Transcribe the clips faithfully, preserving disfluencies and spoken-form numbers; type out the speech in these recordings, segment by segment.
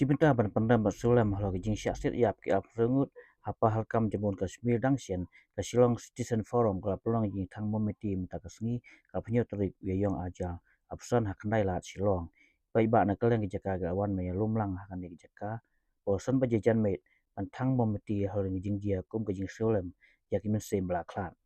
Shi bynta ban pynrem bad sngewlem halor ka jingshah siat ïap ki arphew ngut ha Pahalgam, Jammu Kashmir, dang shen ka Shillong Citizen Forum ka la pynlong ïa ka jingthang mombati mynta ka sngi, ka arphew hynñiew tarik u Ïaïong Ajar arphew san ha Khyndai Lad, Shillong. Paidbah na kylleng ki jaka ki la wan ban ïalumlang ha kane ka jaka por san baje janmiet ban thang mombati halor ka jingjia kum ka jingsngewlem ïa ki mynsiem ba la khlad.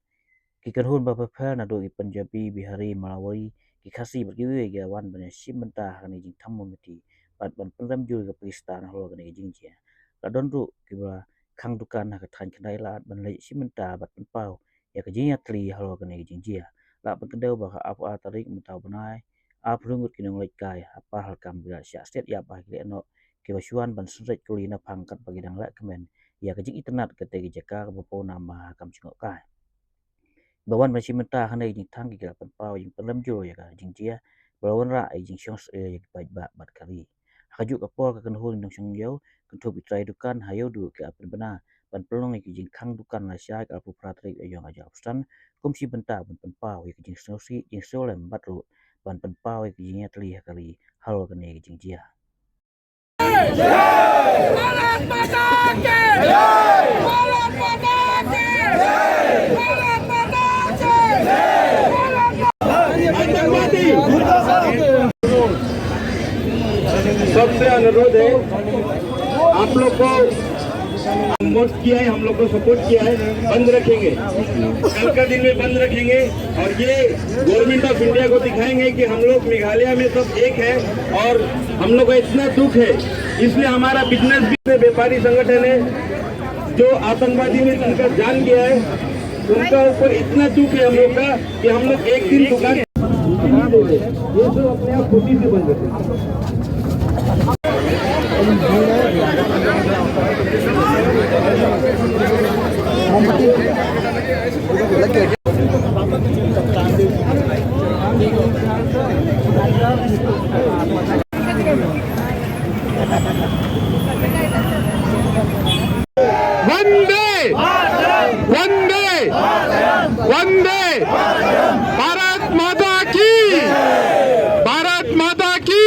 Ki kynhun bapher bapher naduh ki Punjabi, Bihari, Marwari, ki Khasi bad kiwei kiwei ki la wan ban ïashim bynta ha kane ka jingthang mombati bad ban pynrem jur ïa ka Pakistan halor kane ka jingjia. La don ruh kiba la khang dukan ha ka thaiñ Khyndai Lad ban leit shim bynta bad pynpaw ïa ka jingïatylli halor kane ka jingjia. La pynkyndew ba ka arphew ar tarik mynta u bnai, arphew ngut ki nongleit kai ha Pahalgam ki la shah siat ïap ha ki lehnoh kiba shu wan ban synreit kuli naphang katba ki dang leh kmen ïa ka jingitynnad katei ka jaka kaba pawnam ha kam jngohkai. Ba wan ban shim bynta ha kane ka jingthang ki la pynpaw ïa ka jingpynrem jur ïa ka jingjia, ba la wanrah ïa ka jingshong syriem ïa ki paidbah bad ka ri. Ha kajuh ka por, ka kynhun ki nongshong ïew kynthup ki trai dukan ha Ïewduh ki la pynbna ban pynlong ïa ka jingkhang dukan lashai ka arphew phra tarik u Ïaïong Ajar arphew san kum shi bynta ban pynpaw ïa ka jingsngewsih, jingsngewlem bad ruh ban pynpaw ïa ka jingïatylli ha ka ri halor kane ka jingjia. भारत माता की जय। भारत माता की जय। भारत माता की जय। भारत माता की जय। आतंकवादी। सबसे अनुरोध है, आप लोग को मदद किया है, हम लोग को सपोर्ट किया है, बंद रखेंगे, कल का दिन में बंद रखेंगे। और ये गवर्नमेंट ऑफ इंडिया को दिखाएंगे कि हम लोग मेघालय में सब एक है और हम लोग का इतना दुख है, इसलिए हमारा बिजनेस भी, व्यापारी संगठन है, जो आतंकवादी ने जिनका जान गया है, उनका ऊपर इतना दुख है हम लोग का कि हम लोग एक दिन दुकान ये सब अपने आप खुशी से बंद रखेंगे। वंदे, वंदे, वंदे, भारत माता की, भारत माता की।